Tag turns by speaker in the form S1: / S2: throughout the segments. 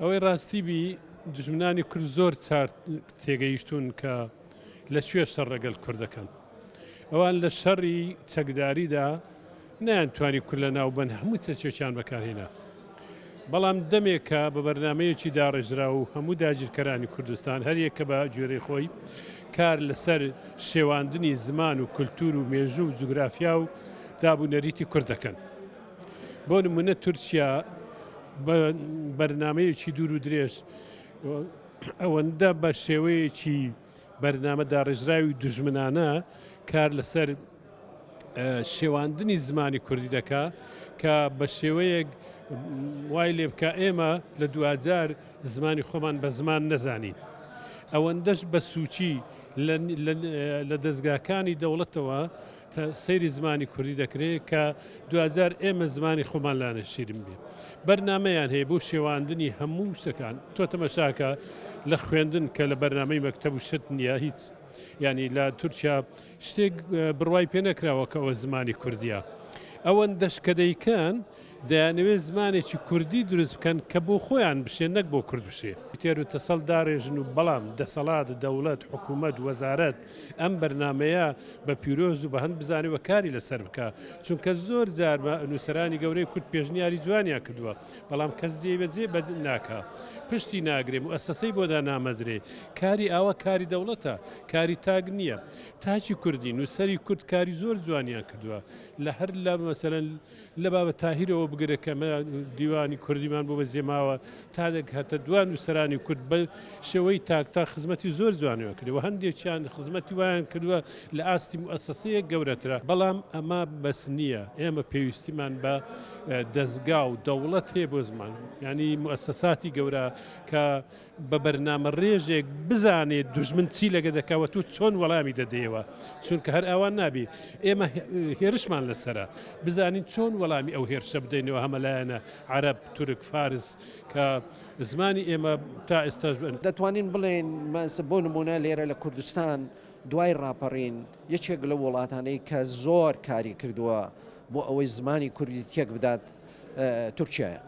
S1: ئەوەی ڕاستی بی دوژمنانی کورد زۆر چار تێگەیشتوون کە لە کوێ شەڕ لەگەل کورد دەکەن. ئەوان لە شەڕی چەکداریدا نەیانتوانی کورد لە ناو بەن هەموو چەکێکیان بەکارهێنا. بەڵام دەمێکە بە بەرنامەیەکی داڕێژراو هەموو داگیرکەرانی کوردستان هەریەکە بە گوێرەی خۆی کار لەسەر شێواندنی زمان و کولتوور و مێژوو و جوگرافیا و داب و نەریتی کورد دەکەن. بۆ نمونە تورکیا بە بەرنامەیەکی دوور و درێژ ئەوەندە بە شێوەیەکی بەرنامە داڕێژراوی دوژمنانە کار لەسەر شێواندنی زمانی کوردی دەکا کە بە شێوەیەک وای لێ بکە ئێمە لە دواجار زمانی خۆمان بە زمان نەزانین ئەوەندەش بە سوچی لە دەستگاکانی دەوڵەتەوە سەیری زمانی کوردی دەکرێ کە دواجار ئێمە زمانی خۆمان لا نەشیرین بێ. بەرنامەیان هەیە بۆ شێواندنی هەموو شتەکان. تۆ تەمەشاکە لە خوێندن کە لە بەرنامەی مەکتەب و شت نییە هیچ یانی لە تورکیا شتێک بڕوای پێ نەکراوە کە ئەوە زمانی کوردیە. ئەوەندەش کە دەیکەن دەیانەوێت زمانێکی کوردی دروست بکەن کە بۆ خۆیان بشێ نەک بۆ کورد بشێ. تێر و تەسەڵ داڕێژن و بەڵام دەسەڵات، دەوڵەت، حکوومەت، وەزارەت ئەم بەرنامەیە بە پیرۆز و بە هەند بزانێ و کاری لەسەر بکا. چونکە زۆر جار نووسەرانی گەورەی کورد پێشنیاری جوانیان کردووە بەڵام کەس جێبەجێ بە ناکا. پشتی ناگرێ، موئەسەسەی بۆ دانامەزرێ. کاری ئاوا کاری دەوڵەتە، کاری تاک نییە. تاکی کوردی، نووسەری کورد کاری زۆر جوانیان کردووە. لە هەر لە مەسەلەن لە بابە تاهیرەوە بگرە کە ئەمە دیوانی کوردیمان بۆ بەجێ ماوە تا دەگاتە دوا نووسەرانی کورد بە شێوەی تاک تا خزمەتی زۆر جوانیان کردووە هەندێکیان خزمەتی وایان کردووە لە ئاستی موئەسەسەیەک گەورەترە بەڵام ئەمە بەس نییە ئێمە پێویستیمان بە دەزگا و دەوڵەت هەیە بۆ زمان یعنی موئەسەساتی گەورە کە بە بەرنامە ڕێژێک بزانێ دوژمن چی لەگە دەکا و تۆ چۆن وەڵامی دەدەیەوە چونکە هەر ئاوا نابی ئێمە هێرشمان لەسەرە بزانین چۆن وەڵامی ئەو هێرشە بدەینەوە هەمەلایەنە عەرەب تورک فارس کە زمانی ئێمە تا ئێستاش بن.
S2: دەتوانین بڵێین بۆ نموونە لێرە لە کوردستان دوای ڕاپەڕین یەکێک لەو وڵاتانەی کە زۆر کاری کردووە بۆ ئەوەی زمانی کوردی تێک بدات تورکیایە.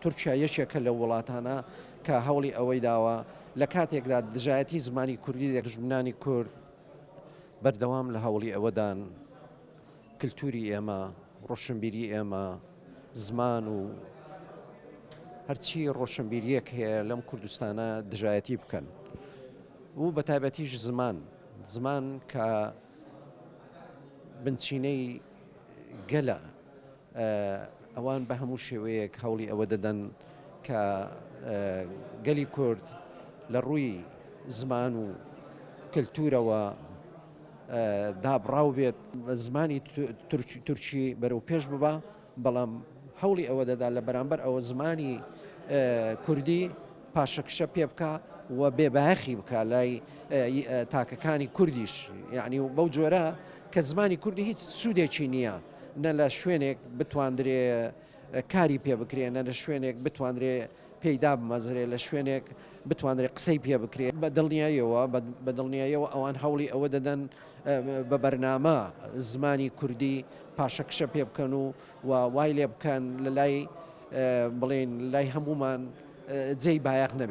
S2: تورکیا یەکێکە لەو وڵاتانە کە هەوڵی ئەوەی داوە لە کاتێکدا دژایەتی زمانی کوردی دەکەن، دوژمنانی کورد بەردەوام لە هەوڵی ئەوەدان کلتوری ئێمە، ڕۆشنبیری ئێمە، زمان و هەرچی ڕۆشنبیریەک هەیە لەم کوردستانە دژایەتی بکەن و بە تایبەتیش زمان، زمان کە بنچینەی گەلە. ئەوان بە هەموو شێوەیەک هەوڵی ئەوە دەدەن کە گەلی کورد لە ڕووی زمان و کللتورەوە دابڕاو بێت زمانی تورکی بەرەو پێش ببا بەڵام هەوڵی ئەوە دەدا لە بەرامبەر ئەوە زمانی کوردی پاشەکشە پێ بکا و بێ بایەخی بکا لای تاکەکانی کوردیش یعنی و بەو جۆرە کە زمانی کوردی هیچ سوودێکی نییە نە لە شوێنێک بتواندرێ کاری پێ بکرێ نە لە شوێنێک بتواندرێ پێی دابمەزرێ لە شوێنێک بتواندرێ قسەی پێ بکرێ بە دڵنیاییەوە بە دڵنیاییەوە ئەوان هەوڵی ئەوە دەدەن بە بەرنامە زمانی کوردی پاشەکشە پێ بکەن و و وای لێ بکەن لە لای بڵێین لای هەموومان جێی بایەخ نەبێت.